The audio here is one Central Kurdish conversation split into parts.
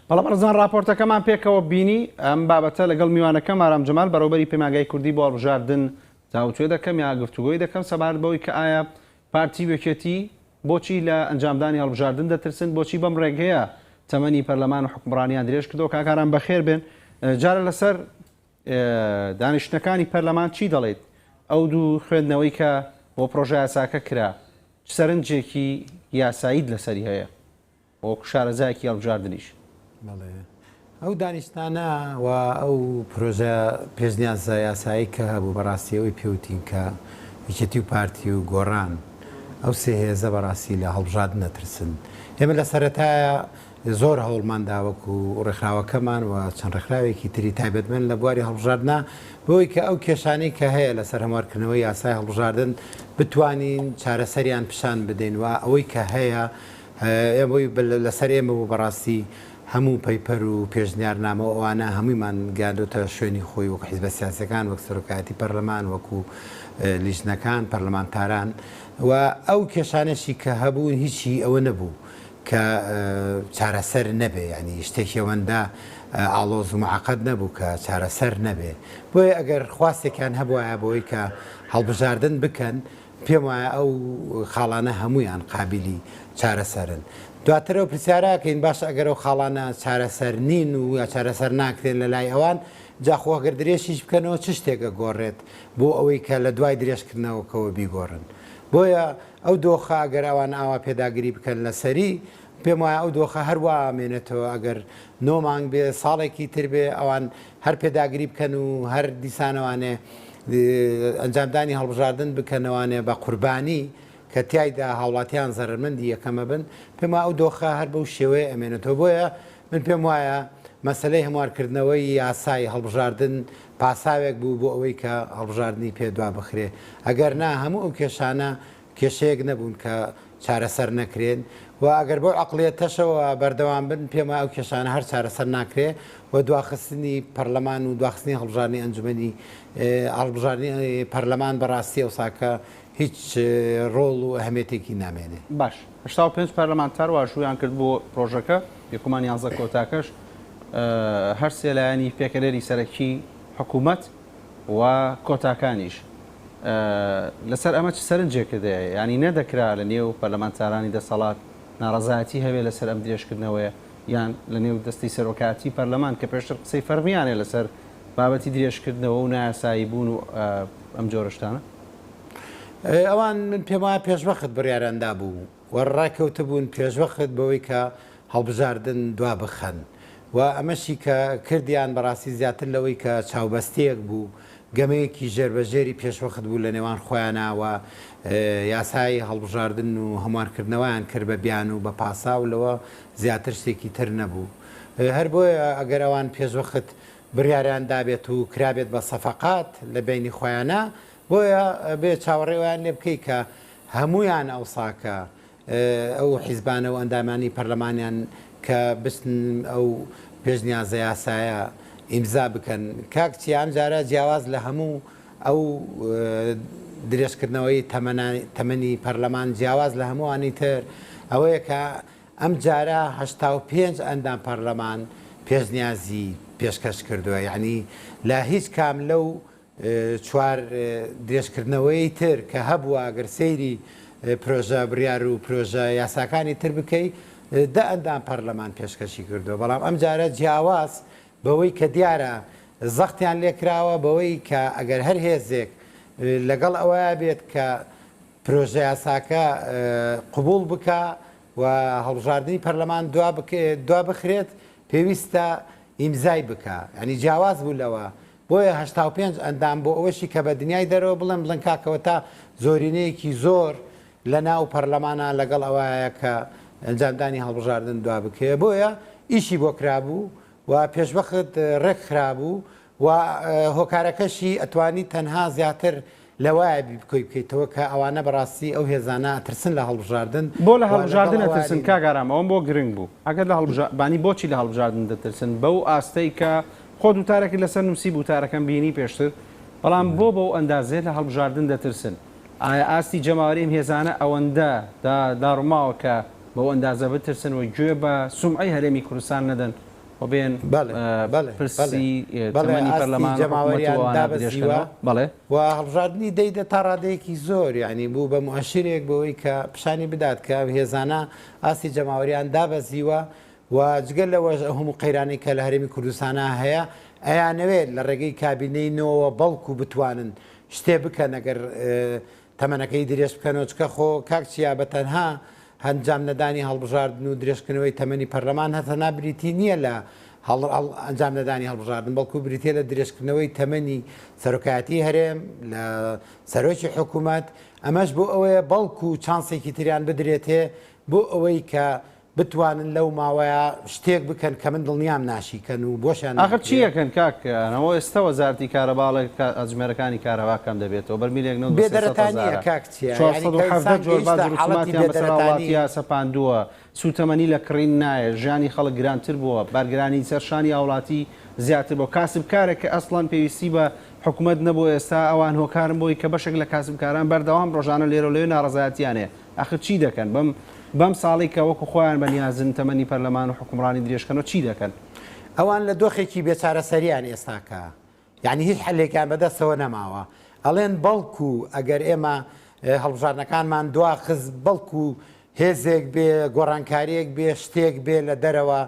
بەڵام ڕزان ڕاپۆرتەکەمان پێکەوە بینی ئەم بابەتە لەگەڵ میوانەکەم ئارام جەمال بەڕێوبەری پەیمانگای کوردی بۆ هەڵبژاردن تاوتوێ دەکەم یا گفتوگۆی دەکەم سەبارەت بەوەی کە ئایا پارتی و یەکێتی بۆچی لە ئەنجامدانی هەڵبژاردن دەترسن بۆچی بەم ڕێگەیە تەمەنی پەرلەمان و حکومڕانیان درێژ کردەوە کاک ئارام بەخێر بێن جارە لەسەر دانیشتنەکانی پەرلەمان چی دەڵێیت ئەو دوو خوێندنەوەی کە بۆ پرۆژەیاساکە کرا چ سەرنجێکی یاساییت لەسەری هەیە؟ وەکو شارەزایەکی هەڵبژاردنیش. بەڵێ ئەو دانیشتنانە و ئەو پرۆژە پێشنیازە یاسایی کە هەبوو بەڕاستی ئەوەی پێوتین کە یەکێتی و پارتی و گۆڕان ئەو سێ هێزە بەڕاستی لە هەڵبژاردن ئەترسن. ئێمە لە سەرەتایە زۆر هەوڵمان دا وەکو ڕێکخراوەکەمان و چەند ڕێکخراوێکی تری تایبەتمەند لە بواری هەڵبژاردنا بۆی کە ئەو کێشانەی کە هەیە لەسەر هەموارکردنەوەی یاسای هەڵبژاردن بتوانین چارەسەریان پیشان بدەین و ئەوەی کە هەیە ئەوەی لەسەر ئێمە بوو بەڕاستی هەموو پەیپەر و پێشنیارنامە و ئەوانە هەموویمان گەیاندۆتە شوێنی خۆی وەکو حیزبە سیاسیەکان وەک سەرۆکایەتی پەرلەمان وەکو لیژنەکان پەرلەمانتاران و ئەو کێشانەشی کە هەبوون هیچی ئەوە نەبوو کە چارەسەر نەبێ یعنی شتێکی ئەوەندە ئاڵۆز و معقد نەبوو کە چارەسەر نەبێ بۆیە ئەگەر خواستێکیان هەبوایە بۆی کە هەڵبژاردن بکەن پێم وایە ئەو خاڵانە هەموویان قابیلی چارەسەرن. دواتر ئەو پرسیارە ئەکەین باشە ئەگەر ئەو خاڵانە چارەسەر نین و یا چارەسەر ناکرێن لە لای ئەوان، جا خۆ ئەگەر درێژیش بکەنەوە چ شتێک ئەگۆڕێت بۆ ئەوەی کە لە دوای درێژکردنەوەکەوە بیگۆڕن؟ بۆیە ئەو دۆخە ئەگەر ئەوان ئاوا پێداگری بکەن لەسەری، پێم وایە ئەو دۆخە هەر وا ئەمێنێتەوە ئەگەر نۆ مانگ بێ ساڵێکی تر بێ ئەوان هەر پێداگری بکەن و هەر دیسانەوانێ ئەنجامدانی هەڵبژاردن بکەنەوانێ بە قوربانی کە تیایدا هاوڵاتیان زەرەرمەندی یەکەمە بن پێم وایە ئەو دۆخە هەر بەو شێوەیە ئەمێنێتەوە بۆیە من پێم وایە مەسەلەی هەموارکردنەوەی یاسای هەڵبژاردن پاساوێک بوو بۆ ئەوەی کە هەڵبژاردنی پێ دوا بخرێ ئەگەر نا هەموو ئەو کێشانە کێشەیەک نەبوون کە چارەسەر نەکرێن و ئەگەر بەو عەقڵیەتەشەوە بەردەوام بن پێم وایە ئەو کێشانە هەر چارەسەر ناکرێ و دواخستنی پەرلەمان و دواخستنی هەڵبژاردنی ئەنجومەنی هەڵبژاردنی پەرلەمان بەڕاستی ئەوساکە هیچ ڕۆڵ و ئەهمیەتێکی نامێنێ. باش 85 پەرلەمانتار واژوویان کرد بۆ پرۆژەکە، بێگومان یانزە کۆتاکەش هەر سێ لایەنی پێکهێنەری سەرەکی حکوومەت و کۆتاکانیش. لەسەر ئەمە چ سەرنجێکت هەیە؟ یانی نەدەکرا لە نێو پەرلەمانتارانی دەسەڵات ناڕەزایەتی هەبێ لەسەر ئەم درێژکردنەوەیە یان لە نێو دەستەی سەرۆکایەتی پەرلەمان کە پێشتر قسەی فەرمییان هەیە لەسەر بابەتی درێژکردنەوە و نایاسایی بوون و ئەم جۆرە شتانە؟ ئەوان من پێم وایە پێشوەخت بڕیاریان دابوو و ڕێکەوتبوون پێشوەخت بەوەی کە هەڵبژاردن دوا بخەن و ئەمەشی کە کردیان بەڕاستی زیاتر لەوەی کە چاوبەستیەک بوو گەمەیەکی ژێربەژێری پێشوەخت بوو لە نێوان خۆیانا و یاسای هەڵبژاردن و هەموارکردنەوەیان کرد بە بیانوو بە پاساو لەوە زیاتر شتێکی تر نەبوو هەر بۆیە ئەگەر ئەوان پێشوەخت بڕیاریان دابێت و کرابێت بە سەفەقات لە بەینی خۆیانا بۆیە بێ چاوەڕێ وایان لێ بکەی کە هەموویان ئەوساکە ئەو حیزبانە و ئەندامانی پەرلەمانیان کە بچن ئەو پێشنیازە یاسایە ئیمزا بکەن. کاک چیا ئەم جارە جیاواز لە هەموو ئەو درێژکردنەوەی تەمەنی پەرلەمان جیاواز لە هەمووانی تر ئەوەیە کە ئەم جارە 85 ئەندام پەرلەمان پێشنیازی پێشکەش کردووە یعنی لە هیچ کام لەو چوار درێژکردنەوەی تر کە هەبووە ئەگەر سەیری پرۆژە بڕیار و پرۆژە یاساکانی تر بکەی دە ئەندام پەرلەمان پێشکەشی کردووە بەڵام ئەم جارە جیاواز بەوەی کە دیارە زەختیان لێکراوە بەوەی کە ئەگەر هەر هێزێک لەگەڵ ئەوەیا بێت کە پرۆژە یاساکە قبوڵ بکا و هەڵبژاردنی پەرلەمان دوا بخرێت پێویستە ئیمزای بکا یانی جیاواز بوو لەوە بۆیە 85 ئەندام بۆ ئەوەشی کە بە دنیای دەرەوە بڵێن بڵێن کاکەوە تا زۆرینەیەکی زۆر لە ناو پەرلەمانا لەگەڵ ئەوایە کە ئەنجامدانی هەڵبژاردن دوا بکرێ بۆیە ئیشی بۆ کرابوو و پێشوەخت ڕێک خرابوو و هۆکارەکەشی ئەتوانی تەنها زیاتر لەوایە بیبکۆی بکەیتەوە کە ئەوانە بەڕاستی ئەو هێزانە ئەترسن لە هەڵبژاردن بۆ لە و لەگەڵ هەڵبژاردن ئەوەیە ئەترسن نین. کاک ئارام ئەوەم بۆ گرنگ بوو ئەگەر لە هەڵبژا بانی بۆچی لە هەڵبژاردن دەترسن بەو ئاستەی کە خۆت وتارێکت لەسەر نووسی بوو وتارەکەم بینی پێشتر بەڵام بۆ بەو ئەندازەیە لە هەڵبژاردن دەترسن ئایا ئاستی جەماوەری ئەم هێزانە ئەوەندە دا داڕماوە کە بەو ئەندازە بترسن و گوێ بە سومعەی هەرێمی کوردستان نەدەن؟ و بێن بەڵێ بەڵێ بەڵێ پرسی بەڵێ تەمەنی ئاستی پەرلەمان و حکوومەت و جەماوەریان ئەوانە دابەزیوە درێژکەنەوە؟ بەڵێ. و هەڵبژاردنی دەی دە تا ڕادەیەکی زۆر یانی بوو بە موئەشیرێک بۆوەی کە پیشانی بدات کە ئەو هێزانە ئاستی جەماوەریان دابەزیوە و جگە لەوەش ئەو هەموو قەیرانەی کە لە هەرێمی کوردستانا هەیە ئەیانەوێت لە ڕێگەی کابینەی نۆوە بەڵکو بتوانن شتێ بکەن ئەگەر تەمەنەکەی درێژ بکەنەوە چکە خۆ کاک چیا بە تەنها ئەنجام نەدانی هەڵبژاردن و درێژکردنەوەی تەمەنی پەرلەمان هەر تەنها بریتی نییە لە ئەنجام نەدانی هەڵبژاردن بەڵکو بریتیە لە درێژکردنەوەی تەمەنی سەرۆکایەتی هەرێم لە سەرۆکی حکوومەت ئەمەش بۆ ئەوەیە بەڵکو چانسێکی تریان بدرێتێ بۆ ئەوەی کە بتوانن لەو ماوەیە شتێک بکەن کە من دڵنیام ناشیکەن و بۆشیان ئاخر چی ناکرێ. ئەکەن کاک ئەوە ئێستا وەزارەتی کارەبا ئەڵێ کاتژمێرەکانی کارەبا کەم دەبێتەوە بەرمیلێک نەوت بە 300 بێدەرەتانییە هەزارە کاک چیا یانی کە 417 ئینسان جۆر باج گەیشتە و حاڵەتی ڕسوماتیان بەسەر بێدەرەتانی. هاوڵاتیا سەپاندووە سوتەمەنی لە کڕین نایە ژیانی خەڵک گرانتر بووە بارگرانی سەر شانی هاوڵاتی زیاتر بووە کاسبکارێک کە ئەسڵەن پێویستی بە حکومەت نەبووە ئێستا ئەوان هۆکارن بۆی کە بەشێک لە کاسبکاران بەردەوام ڕۆژانە لێرەو لەوێ ناڕەزایەتیان هەیە ئاخر چی دەکەن بەم بەم ساڵەی کە وەکو خۆیان بە نیازن تەمەنی پەرلەمان و حوکمڕانی درێژکەنەوە چی دەکەن؟ ئەوان لە دۆخێکی بێ چارەسەریان ئێستاکە یانی هیچ حەلێکیان بەدەستەوە نەماوە ئەڵێن بەڵکو ئەگەر ئێمە هەڵبژاردنەکانمان دواخست بەڵکو هێزێک بێ گۆڕانکاریەک بێ شتێک بێ لە دەرەوە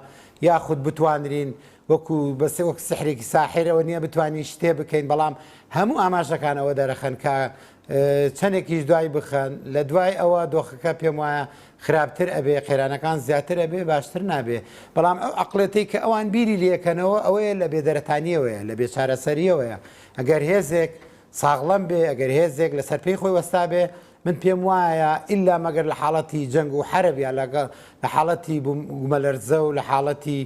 یاخود بتوانرین وەکو بەس وەک سحرێکی ساحر ئەوە نییە بتوانین شتێ بکەین بەڵام هەموو ئاماژەکان ئەوە دەرەخەن کە چەندێکیش دوای بخەن لە دوای ئەوە دۆخەکە پێم وایە خراپتر ئەبێ قەیرانەکان زیاتر ئەبێ باشتر نابێ بەڵام ئەو عەقڵێتەی کە ئەوان بیری لێکەنەوە ئەوەیە لە بێدەرەتانیەوەیە لە بێچارەسەریەوەیە ئەگەر هێزێک ساغڵەم بێ ئەگەر هێزێک لەسەر پێی خۆی وەستا بێ من پێم وایە ئیلا مەگەر لە حاڵەتی جەنگ و حەرب یا لەگەڵ لە حاڵەتی بوومەلەرزە و لە حاڵەتی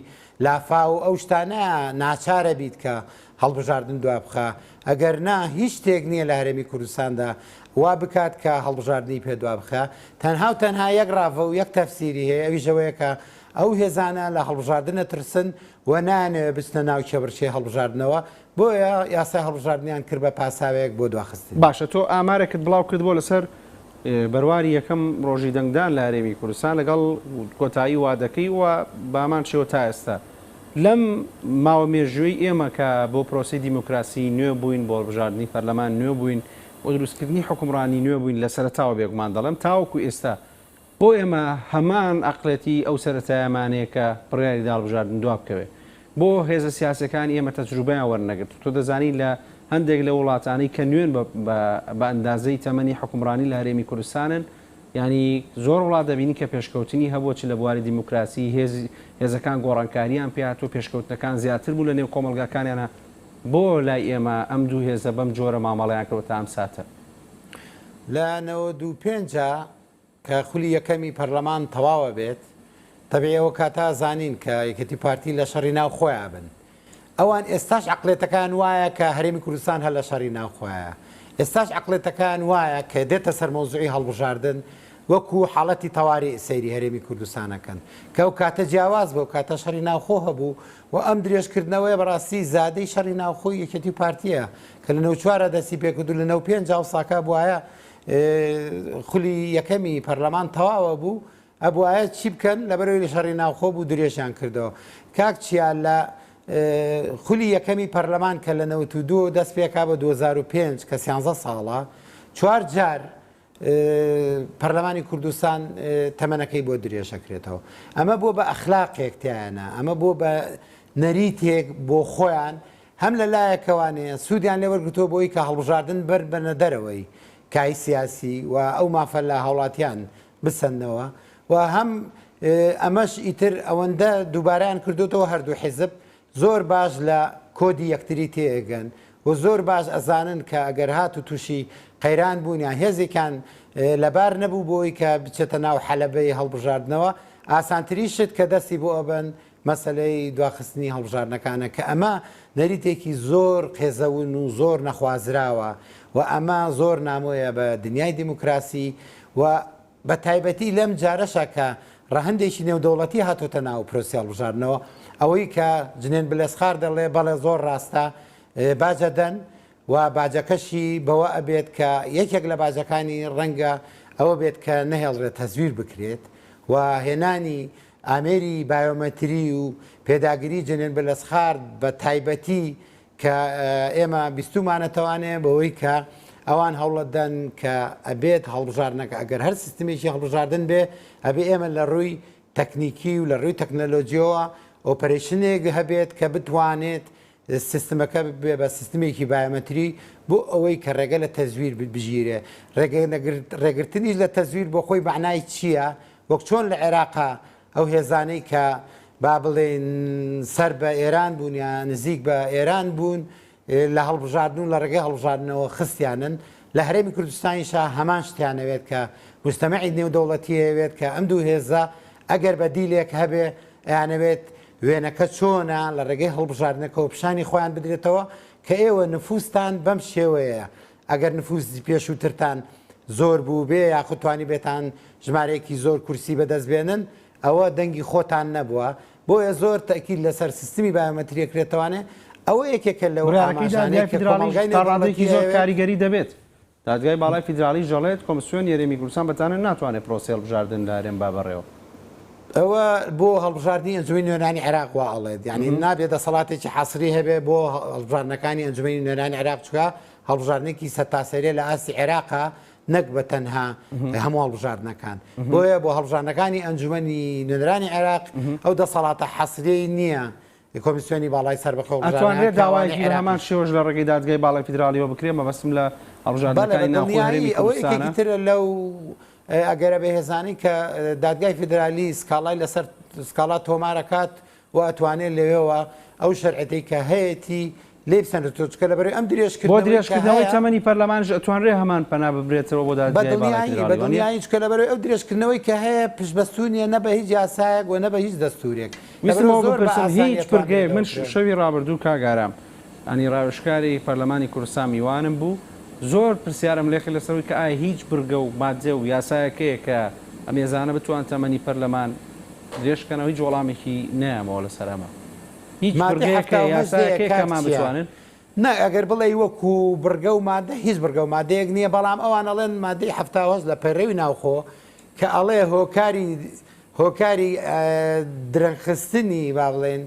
لافاو و ئەو شتانە ناچارە بیت کە هەڵبژاردن دوابخا، ئەگەر نا هیچ شتێک نییە لە هەرێمی کوردستاندا وا بکات کە هەڵبژاردنی پێ دوابخا، تەنها و تەنها یەک ڕاڤە و یەک تەفسیری هەیە ئەویش ئەوەیە کە ئەو هێزانە لە هەڵبژاردن ئەترسن و نایانەوێت بچنە ناو کێبڕکێی هەڵبژاردنەوە، بۆیە یاسای هەڵبژاردنیان کرد بە پاساوێک بۆ دواخستنی. باشە تۆ ئامارێکت بڵاو کردبووە لەسەر بەرواری یەکەم ڕۆژی دەنگدان لە هەرێمی کوردستان لەگەڵ کۆتایی وادەکەی و بەهەمان شێوە تا ئێستا لەم ماوە مێژوویەی ئێمە کە بۆ پرۆسەی دیموکراسی نوێ بووین، بۆ هەڵبژاردنی پەرلەمان نوێ بووین، بۆ دروستکردنی حوکمڕانی نوێ بووین لە سەرەتاوە بێگومان دەڵێم تاوەکو ئێستا بۆ ئێمە هەمان ئەقڵێتی ئەو سەرەتایەمان هەیە کە بڕیاری دا هەڵبژاردن دوابکەوێ. بۆ هێزە سیاسیەکانی ئێمە تەجروبەیان وەرنەگرت و تۆ دەزانی لە هەندێک لەو وڵاتانەی کە نوێن بە بە ئەندازەی تەمەنی حوکمڕانی لە هەرێمی کوردستانن یانی زۆر وڵات دەبینی کە پێشکەوتنی هەبووە چ لە بواری دیموکراسی هێز هێزەکان گۆڕانکاریان پێ هاتووە پێشکەوتنەکان زیاتر بوو لە نێو کۆمەڵگاکانیانا بۆ لای ئێمە ئەم دوو هێزە بەم جۆرە مامەڵەیان کردوە تا ئەم ساتە؟ لە 95 کە خولی یەکەمی پەرلەمان تەواوە بێت تەبعی ئەوە کاتە زانین کە یەکێتی پارتی لە شەڕی ناو خۆیان بن ئەوان ئێستاش عەقڵێتەکەیان وایە کە هەرێمی کوردستان هەر لە شەڕی ناوخۆیە ئێستاش عەقڵێتەکەیان وایە کە دێتە سەر مەوزوعی هەڵبژاردن وەکو حاڵەتی تەواری سەیری هەرێمی کوردستان ئەکەن کە ئەو کاتە جیاواز بوو ئەو کاتە شەڕی ناوخۆ هەبوو و ئەم درێژکردنەوەیە بەڕاستی زادەی شەڕی ناوخۆی یەکێتی و پارتیە کە لە 94 دەستی پێکرد و لە 95 ئەوساکە بوایە خولی یەکەمی پەرلەمان تەواوە بوو ئەبوایە چی بکەن لەبەرئەوەی لە شەڕی ناوخۆ بوو درێژیان کردەوە کاک چیا لە خولی یەکەمی پەرلەمان کە لە 92 دەست پێکا بە 2005 کە سیانزە ساڵە چوار جار پەرلەمانی کوردستان تەمەنەکەی بۆ درێژەکرێتەوە ئەمە بۆ بە ئەخلاقێک تیانە ئەمە بۆ بە نەریتێک بۆ خۆیان هەم لە لایەکەوانەیە سوودیان لێ وەرگرتووە بۆی کە هەڵبژاردن بەر بەنە دەرەوەی کای سیاسی و ئەو مافە لە هاوڵاتیان بسەننەوە و هەم ئەمەش ئیتر ئەوەندە دووبارەیان کردۆتەوە هەردوو حیزب زۆر باش لە کۆدی یەکتری تێئەگەن و زۆر باش ئەزانن کە ئەگەر هاتوو تووشی قەیران بوون یان هێزێکیان لەبار نەبوو بۆی کە بچێتە ناو حەلەبەی هەڵبژاردنەوە ئاسانترین شت کە دەستی بۆ ئەبەن مەسەلەی دواخستنی هەڵبژاردنەکانە کە ئەمە نەریتێکی زۆر قێزەون و زۆر نەخوازراوە و ئەمە زۆر نامۆیە بە دنیای دیموکراسی و بە تایبەتی لەم جارەشا کە ڕەهەندێکی نێودەوڵەتی هاتۆتە ناو پرۆسی هەڵبژاردنەوە ئەوەی کە جنێن بلێسخار دەڵێ بەڵێ زۆر ڕاستە باج ئەدەن و باجەکەشی بەوە ئەبێت کە یەکێک لە باجەکانی ڕەنگە ئەوە بێت کە نەهێڵرێت تەزویر بکرێت و هێنانی. ئامێری بایۆمەتری و پێداگری جنێن بلەسخارد بە تایبەتی کە ئێمە بیستومانەتەوانێ بەوەی کە ئەوان هەوڵەدەن کە ئەبێت هەڵبژاردنەکە ئەگەر هەر سیستمێکی هەڵبژاردن بێ ئەبێ ئێمە لە ڕووی تەکنیکی و لە ڕووی تەکنەلۆجیەوە operation ێک هەبێت کە بتوانێت سیستمەکە ببێ بە سیستمێکی بایۆمەتری بۆ ئەوەی کە ڕێگە لە تەزویر بگیرێ. ڕێگرتنیش لە تەزویر بۆ خۆی مەعنای چییە؟ وەک چۆن لە عێراقا ئەو هێزانەی کە با بڵێین سەر بە ئێران بوون یا نزیک بە ئێران بوون لە هەڵبژاردن و لە ڕێگەی هەڵبژاردنەوە خستیانن، لە هەرێمی کوردستانیشا هەمان شتیان ئەوێت کە موجتەمەعی نێودەوڵەتی ئەیەوێت کە ئەم دوو هێزە ئەگەر بەدیلێک هەبێ ئەیانەوێت وێنەکە چۆنە لە ڕێگەی هەڵبژاردنەکەوە پیشانی خۆیان بدرێتەوە کە ئێوە نفوزتان بەم شێوەیەیە ئەگەر نفوزی پێشووترتان زۆر بووبێ یاخود توانیبێتان ژمارەیەکی زۆر کورسی بەدەست بێنن ئەوە دەنگی خۆتان نەبووە بۆیە زۆر تەئکید لەسەر سیستمی بایۆمەتری ئەکرێتەوانێ ئەوە یەکێکە لەو بڕیارەکەی ئاماژانەی دادگای کە فیدراڵیش کۆمەڵگای تا ڕادەیەکی نێودەوڵەتی زۆر ئەیەوێت. کاریگەری دەبێت. دادگای باڵای فیدراڵیش دەڵێت، کۆمسیۆنی هەرێمی کوردستان بە تەنها ناتوانێت پرۆسەی هەڵبژاردن لە هەرێم با بەڕێوە. ئەوە بۆ هەڵبژاردنی ئەنجومەنی نوێنەرانی عێراق وا ئەڵێت، یانی نابێت دەسەڵاتێکی حەسری هەبێت بۆ هەڵبژاردنەکانی ئەنجومەنی نوێنەرانی عێراق، چونکە هەڵبژاردنێکی سەرتاسەریە لە ئاستی عێراقا نەک بە تەنها هەموو هەڵبژاردنەکان، بۆیە بۆ هەڵبژاردنەکانی ئەنجومەنی نوێنەرانی عێراق ئەو دەسەڵاتە حەسریەی نییە کۆمیسیۆنی باڵای سەربەخۆ ئەتوانرێت هەڵبژاردنەکان کە ئەوانەی داوایەکی بە هەمان عێراقیش. شێوەش لە ڕێگەی دادگای باڵای فیدراڵیەوە بکرێت، مەبەستم لە بەڵێ بە هەڵبژاردنەکانی ناوخۆی هەرێمی دڵنیایی ئەوە کوردستانە. یەکێکی ترە لەو ئەگەرە بەهێزانەی کە دادگای فیدرالی سکاڵای لەسەر سکاڵا تۆمارەکات و ئەتوانێت لەوێوە ئەو شەرعیەتەی کە هەیەتی لێی بسەنرێتەوە چونکە لەبەرەی ئەم بۆ درێژکردنەوەی کە درێژکردنەوەی هەیە تەمەنی پەرلەمانیش ئەتوانرێت هەمان پەنا ببرێتەوە بۆ بە دادگای باڵای دڵنیایی بە فیدراڵی وانیە؟ دڵنیایی چونکە لەبەرەی ئەو درێژکردنەوەی کە هەیە پشتبەستوو نییە نە بە هیچ یاسایەک و نە بە هیچ دەستوورێک ویستم لەبەرەوە ئەوە زۆر بە بپرسم ئاسانی هیچ ئەتوانرێت پرگەیەک لەوە من بکرێت. شەوی ڕابردوو کاک ئارام انی ڕاوێژکاری پەرلەمانی کوردستان میوانم بوو زۆر پرسیارم لێکرد لەسەر ئەوەی کە ئایا هیچ بڕگە و ماددە و یاسایەک هەیە کە ئەم هێزانە بتوان تەمەنی پەرلەمان درێژ کەنەوە هیچ وەڵامێکی نەیامەوە لەسەر ئەمە هیچ مادەی بڕگەیەک حەفتا هەیە و هەشت یاسایەک دەیە هەیە کە کاک ئەمان چییە؟ بتوانن نا ئەگەر بڵێی وەکو بڕگە و مادە هیچ بڕگە و مادەیەک نییە بەڵام ئەوان ئەڵێن مادەی 78 لە پەیڕەوی ناوخۆ کە ئەڵێ هۆکاری هۆکاری درەنگخستنی با بڵێین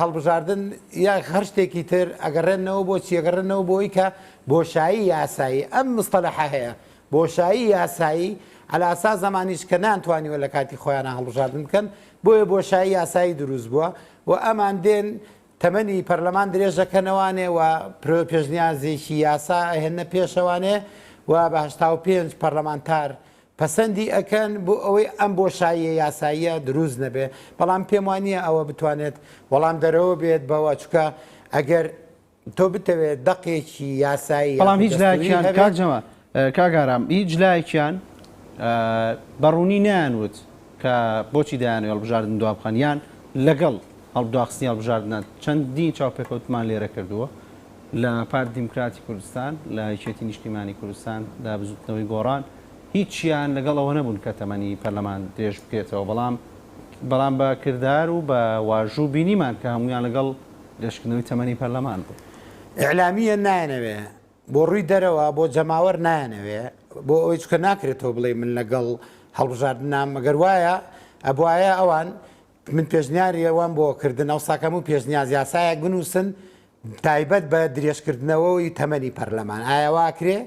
هەڵبژاردن یا هەر شتێکی تر ئەگەڕێنەوە بۆ چی ئەگەڕێنەوە بۆی کە بۆشایی یاسایی ئەم مستەلەحە هەیە بۆشایی یاسایی عەلا ئەساس زەمانیش کە نانتوانیوە لە کاتی خۆیانە هەڵبژاردن بکەن بۆیە بۆشایی یاسایی دروست بووە و ئەمان دێن تەمەنی پەرلەمان درێژەکەنەوانێ و پێشنیازێکی یاسا ئەهێننە پێشەوانێ و بە 85 پەرلەمانتار پەسەندی ئەکەن بۆ ئەوەی ئەم بۆشاییە یاساییە دروست نەبێ، بەڵام پێم وانییە ئەوە بتوانێت وەڵامدەرەوە بێت بەوە، چونکە ئەگەر تۆ بتەوێت دەقێکی یاسایی بەڵام یاخود هیچ دەستووری لایەکیان کاک هەبێت، جەمال کاک ئارام هیچ لایەکیان بە ڕوونی نەیانوت کە بۆچی دەیانەوێت هەڵبژاردن دوابخەن یان لەگەڵ دواخستنی هەڵبژاردنە چەندین چاوپێکەوتمان لێرە کردووە لە پارتی دیموکراتی کوردستان، لە یەکێتی نیشتیمانی کوردستان، لە بزوتنەوەی گۆڕان، هیچیان لەگەڵ ئەوە نەبوون کە تەمەنی پەرلەمان درێژ بکرێتەوە، بەڵام بەڵام بە کردار و بە واژوو بینیمان کە هەموویان لەگەڵ درێژکردنەوەی تەمەنی پەرلەمان بوون. ئیعلامییە نایانەوێ بۆ ڕووی دەرەوە بۆ جەماوەر نایانەوێ بۆ ئەوەی چونکە ناکرێت تۆ بڵێی من لەگەڵ هەڵبژاردنام ئەگەر وایە ئەبوایە ئەوان من پێشنیاری ئەوەم بۆ کردن ئەوساکەم و پێشنیاز یاسایەک بنووسن تایبەت بە درێژکردنەوەی تەمەنی پەرلەمان ئایا واکرێ؟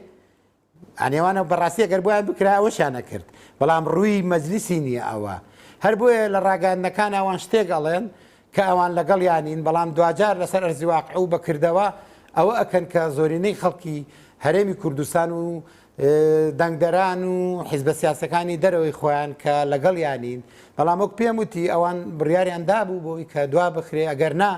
ئەنێوانە بەڕاستی ئەگەر بۆیان بکرا ئەوەشیان نەکرد بەڵام ڕووی مەجلیسی نییە ئەوە هەر بۆیە لە ڕاگەیاندنەکان ئەوان شتێک ئەڵێن کە ئەوان لەگەڵیانین بەڵام دواجار لەسەر ئەرزی واقع و بەکردەوە ئەوە ئەکەن کە زۆرینەی خەڵکی هەرێمی کوردستان و دەنگدەران و حیزبە سیاسەکانی دەرەوەی خۆیان کە لەگەڵیانین بەڵام وەک پێم وتی ئەوان بڕیاریان دابوو بۆی کە دوا بخرێ ئەگەر نا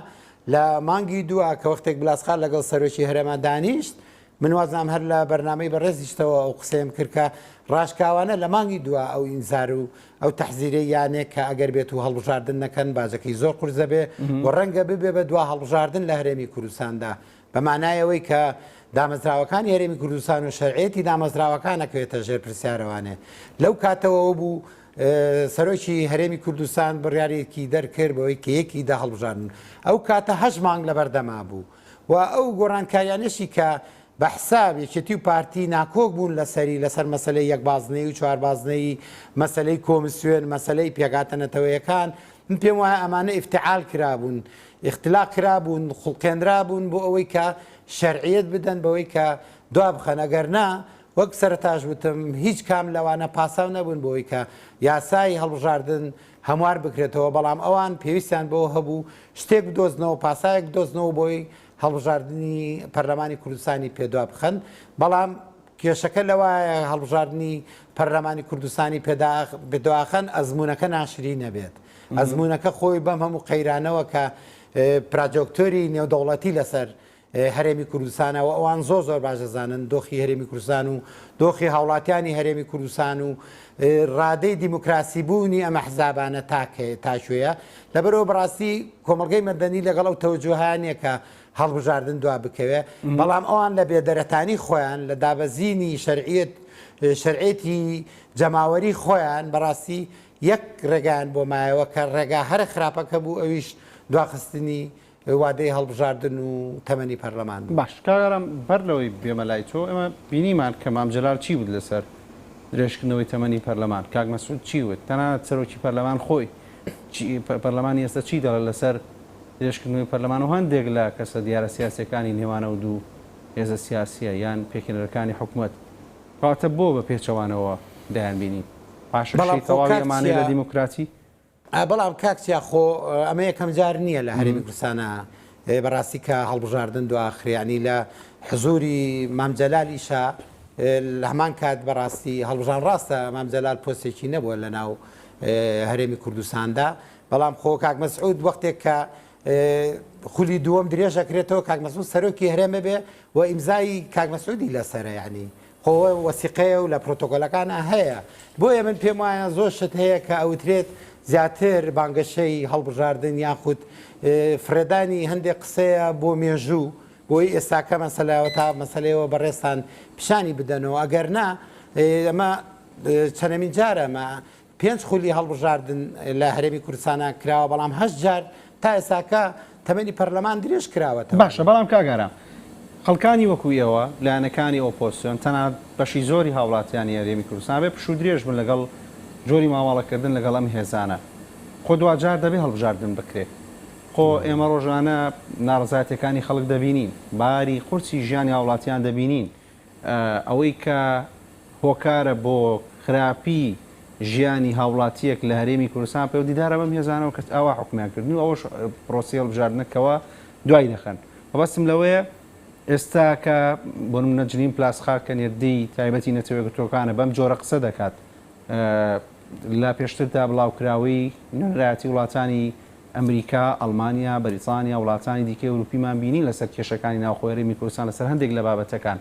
لە مانگی دووە کە وەختێک بلاسخار لەگەڵ سەرۆکی هەرێما دانیشت من وازنام هەر لە بەرنامەی بەڕێزیشتەوە ئەو قسەیەم کرد کە ڕاشکاوانە لە مانگی دووە ئەو ئینزار و ئەو تەحزیرەی یانێک کە ئەگەر بێت و هەڵبژاردن نەکەن باجەکەی زۆر قورس دەبێ و ڕەنگە ببێ بە دوا هەڵبژاردن لە هەرێمی کوردستاندا بە مانای ئەوەی کە دامەزراوەکانی هەرێمی کوردستان و شەرعیەتی دامەزراوەکان ئەکەوێتە ژێر پرسیارەوانێ. لەو کاتەوە بوو سەرۆکی هەرێمی کوردستان بڕیارێکی دەرکرد بەوەی کە یەکی دە هەڵبژاردن. ئەو کاتە هەشت مانگ لەبەردەما بوو و ئەو گۆڕانکاریانەشی کە بە حساب یەکێتی و پارتی ناکۆک بوون لەسەری، لەسەر مەسەلەی یەک بازنەیی و چوار بازنەیی، مەسەلەی کۆمسیۆن، مەسەلەی پێکهاتە نەتەوەیەکان، من پێم وایە ئەمانە ئیفتعال کرابوون، ئیختلاق کرابوون، خوڵقێنرابوون بۆ ئەوەی کە شەرعیەت بدەن بەوەی کە دوابخەن، ئەگەر نا وەک سەرەتاش وتم هیچ کام لەوانە پاساو نەبوون بۆ ئەوەی کە یاسای هەڵبژاردن هەموار بکرێتەوە، بەڵام ئەوان پێویستیان بەوە هەبوو شتێک بدۆزنەوە، پاساوێک بدۆزنەوە بۆی هەڵبژاردنی پەرلەمانی کوردستانی پێ دوابخەن، بەڵام کێشەکە لەوایە هەڵبژاردنی پەرلەمانی کوردستانی پێ دواخەن ئەزموونەکە ناشرین ئەبێت. ئەزموونەکە خۆی بەم هەموو قەیرانەوە کە پراجۆکتۆری نێودەوڵەتی لەسەر هەرێمی کوردستانە و ئەوان زۆر زۆر باش دەزانن دۆخی هەرێمی کوردستان و دۆخی هاوڵاتیانی هەرێمی کوردستان و ڕادەی دیموکراسی بوونی ئەم ئەحزابانە تاکوێیە لەبەرئەوە بەڕاستی کۆمەڵگەی مەدەنی لەگەڵ ئەو تەوەجوهە نییە کە هەڵبژاردن دوا بکەوێ بەڵام ئەوان لە بێدەرەتانی خۆیان لە دابەزینی شەرعیەت شەرعێتی جەماوەری خۆیان بەڕاستی یەک ڕێگایان بۆ مایەوە کە ڕێگا هەرە خراپەکە بوو ئەویش دواخستنی وادەی هەڵبژاردن و تەمەنی پەرلەمان بوو. باش کاک ئارام بەر لەوەی بێمە لای تۆ ئێمە بینیمان کە مام جەلال چی وت لەسەر درێژکردنەوەی تەمەنی پەرلەمان، کاک مەسعود چی وت، تەنانەت سەرۆکی پەرلەمان خۆی چی پەرلەمانی ئێستا چی دەڵێت لەسەر درێژکردنەوەی پەرلەمان و هەندێک لە کەسە دیارە سیاسیەکانی نێوان ئەو دوو هێزە سیاسیە یان پێکهێنەرەکانی حکومەت کەواتە بۆ بە پێچەوانەوە دەیانبینین بەڵام پاشەکشەی خۆ تەواوی کاک ئەمانەی چیا لە دیموکراتی؟ بەڵام کاک چیا خۆ ئەمە یەکەم جار نییە لە هەرێمی کوردستانا بەڕاستی کە هەڵبژاردن دواخرێ یانی لە حزوری مام جەلالیشا لە هەمان کات بەڕاستی هەڵبژان ڕاستە مام جەلال پۆستێکی نەبووە لە ناو هەرێمی کوردستاندا بەڵام خۆ کاک مەسعود وەختێک کە خولی دووەم درێژ ئەکرێتەوە کاک مەسعود سەرۆکی هەرێمە بێ و ئیمزای کاک مەسعودی لەسەرە یعنی خۆ وەسیقەیە و لە پرۆتۆکۆلەکانا هەیە بۆیە من پێم وایە زۆر شت هەیە کە ئەوترێت زیاتر بانگەشەی هەڵبژاردن یاخود فڕێدانی هەندێک قسەیە بۆ مێژوو بۆی ئێستاکە مەسەلەوە تا مەسەلەیەوە بەڕێزتان پیشانی بدەنەوە ئەگەر نا ئەمە چەنەمین جارە ئەمە پێنج خولی هەڵبژاردن لە هەرێمی کوردستانا کراوە، بەڵام هەشت جار تا ئێستاکە تەمەنی پەرلەمان درێژ کراوەتەوە. باشە بەڵام کاک ئارام خەڵکانی وەکو ئێوە، لایەنەکانی ئۆپۆزسیۆن، تەنانەت بەشی زۆری هاوڵاتیانی هەرێمی کوردستان ئەبێ پشوودرێژ بن لەگەڵ جۆری مامەڵەکردن لەگەڵ ئەم هێزانە. خۆ دواجار دەبێ هەڵبژاردن بکرێ. خۆ ئێمە ڕۆژانە ناڕەزایەتیەکانی خەڵک دەبینین، باری قورسی ژیانی هاوڵاتیان دەبینین، ئەوەی کە هۆکارە بۆ خراپی ژیانی هاوڵاتییەک لە هەرێمی کوردستان پەیوەندیدارە بەم هێزانەوە کە ئاوا حوکمیان کردن و ئەوەش پرۆسەی هەڵبژاردنە کەوا دوای دەخەن. مەبەستم لەوەیە ئێستا کە بۆ نمونە جنین پلاسخارت کە نێردەی تایبەتی نەتەوە یەکگرتووەکانە بەم جۆرە قسە دەکات لە پێشتردا بڵاوکراوەی نوێنەرایەتی وڵاتانی ئەمریکا، ئەڵمانیا، بەریتانیا، وڵاتانی دیکەی ئەوروپیمان بینی لەسەر کێشەکانی ناوخۆی هەرێمی کوردستان لەسەر هەندێک لە بابەتەکان.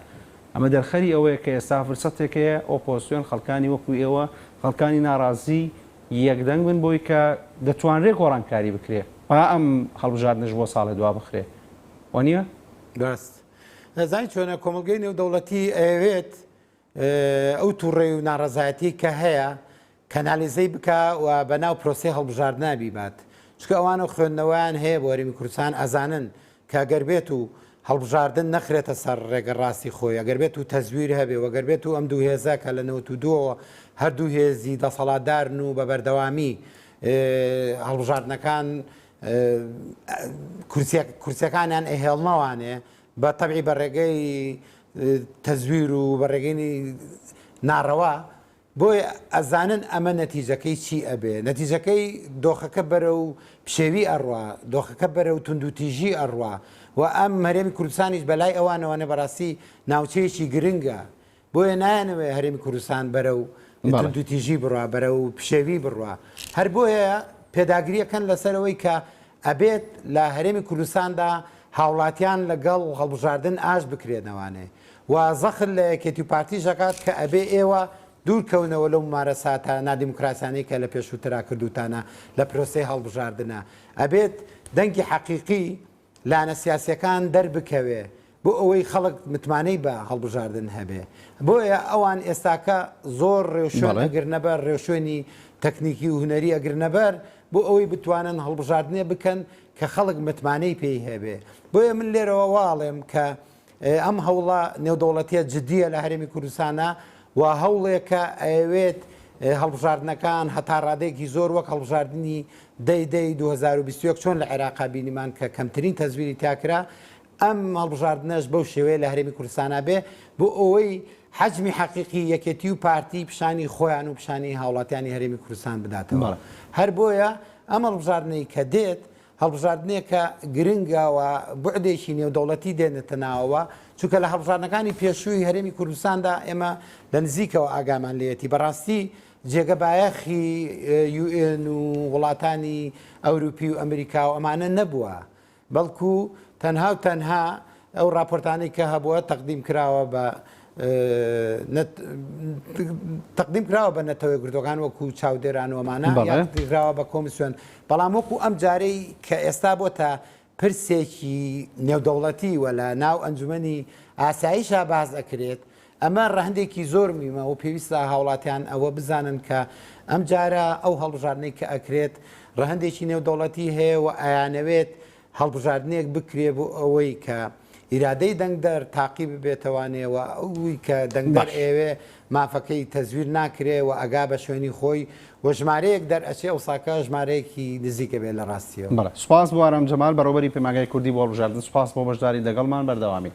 ئەمە دەرخەری ئەوەیە کە ئێستا فرسەتێک هەیە ئۆپۆزسیۆن، خەڵکانی وەکو ئێوە، خەڵکانی ناڕازی یەکدەنگ بن بۆی کە دەتوانرێ گۆڕانکاری بکرێ با ئەم هەڵبژاردنەش بۆ ساڵێ دوابخرێ. وانییە؟ ڕاست. ئەزانی چۆنە کۆمەڵگەی نێودەوڵەتی ئەیەوێت ئەو توڕەی و ناڕەزایەتیەی کە هەیە کەنالیزەی بکا و بە ناو پرۆسەی هەڵبژاردنا بیبات چونکە ئەوانە خوێندنەوەیان هەیە بۆ هەرێمی کوردستان ئەزانن کە گەر بێت و هەڵبژاردن نەخرێتە سەر ڕێگە ڕاستی خۆی ئەگەر بێت و تەزویر هەبێ و گەر بێت و ئەم دوو هێزە کە لە 92ەوە هەردوو هێزی دەسەڵاتدارن و بە بەردەوامی هەڵبژاردنەکان کورسیەکانیان ئەهێڵنەوانێ بە تەبعی بە ڕێگەی تەزویر و بە ڕێگەی ناڕەوا بۆیە ئەزانن ئەمە نەتیجەکەی چی ئەبێ نەتیجەکەی دۆخەکە بەرەو پشێوی ئەڕوا دۆخەکە بەرەو توندوتیژی ئەڕوا و ئەم هەرێمی کوردستانیش بەلای ئەوانەوەنە بەڕاستی ناوچەیەکی گرنگە بۆیە نایانەوێ هەرێمی کوردستان بەرەو توندوتیژی بڕوا بەرەو پشێوی بڕوا هەر بۆیە پێداگریەکەن لەسەر ئەوەی کە ئەبێت لە هەرێمی کوردستاندا هاوڵاتیان لەگەڵ هەڵبژاردن ئاشت بکرێنەوانێ و زەخت لە یەکێتی و پارتیش ئەکات کە ئەبێ ئێوە دوور کەونەوە لەو ممارەساتە نادیموکراسیانەی کە لە پێشووترا کردووتانە لە پرۆسەی هەڵبژاردنا ئەبێت دەنگی حەقیقی لایەنە سیاسیەکان دەربکەوێ بۆ ئەوەی خەڵک متمانەی بە هەڵبژاردن هەبێ بۆیە ئەوان ئێستاکە زۆر ڕێوشوێن ئەگرنەبەر ڕێوشوێنی تەکنیکی و هونەری ئەگرنەبەر بۆ ئەوەی بتوانن هەڵبژاردنێ بکەن کە خەڵک متمانەی پێی هەبێ بۆیە من لێرەوە واڵێم کە. ئەم هەوڵە نێودەوڵەتیە جدیە لە هەرێمی کوردستانە و هەوڵێکە ئەیەوێت هەڵبژاردنەکان هەتا ڕادەیەکی زۆر وەک هەڵبژاردنی دەی دەی 2021 چۆن لە عێراقا بینیمان کە کەمترین تەزویری تیاکرا ئەم هەڵبژاردنەش بەو شێوەیە لە هەرێمی کوردستانا بێ بۆ ئەوەی حەجمی حەقیقی یەکێتی و پارتی پیشانی خۆیان و پیشانی هاوڵاتیانی هەرێمی کوردستان بداتەوە. هەر بۆیە ئەم هەڵبژاردنەی کە دێت هەڵبژاردنێکە گرنگە و بوعدێکی نێودەوڵەتی دێنێتە ناوەوە، چونکە لە هەڵبژاردنەکانی پێشووی هەرێمی کوردستاندا ئێمە لە نزیکەوە ئاگامان لێیەتی بەڕاستی جێگە بایەخی یوئێن و وڵاتانی ئەوروپی و ئەمریکا و ئەمانە نەبووە بەڵکو تەنها و تەنها ئەو ڕاپۆرتانەی کە هەبووە تەقدیم کراوە بە تەقدیم کراوە بە نەتەوە یەکگرتووەکان وەکو چاودێران و ئەمانە یا تەقدیم کراوە بە کۆمیسیۆن بەڵام وەکو ئەم جارەی کە ئێستا بۆتە پرسێکی نێودەوڵەتی و لە ناو ئەنجومەنی ئاسایشا باس ئەکرێت ئەمە ڕەهەندێکی زۆر مهمە و پێویستە هاوڵاتیان ئەوە بزانن کە ئەم جارە ئەو هەڵبژاردنەی کە ئەکرێت ڕەهەندێکی نێودەوڵەتی هەیە و ئەیانەوێت هەڵبژاردنێک بکرێ بۆ ئەوەی کە ئیرادەی دەنگدەر تاقی ببێتەوانێ و ئەوی کە دەنگدەر ئەیەوێ مافەکەی تەزویر ناکرێ و ئەگا بە شوێنی خۆی و ژمارەیەک دەرئەچێ ئەوساکە ژمارەیەکی نزیک ئەبێ لە ڕاستیەوە. بەڵێ سوپاس بۆ ئارام جەمال بەڕێوەبەری پەیمانگای کوردی بۆ هەڵبژاردن سوپاس بۆ بەشداریت لەگەڵمان بەردەوامین.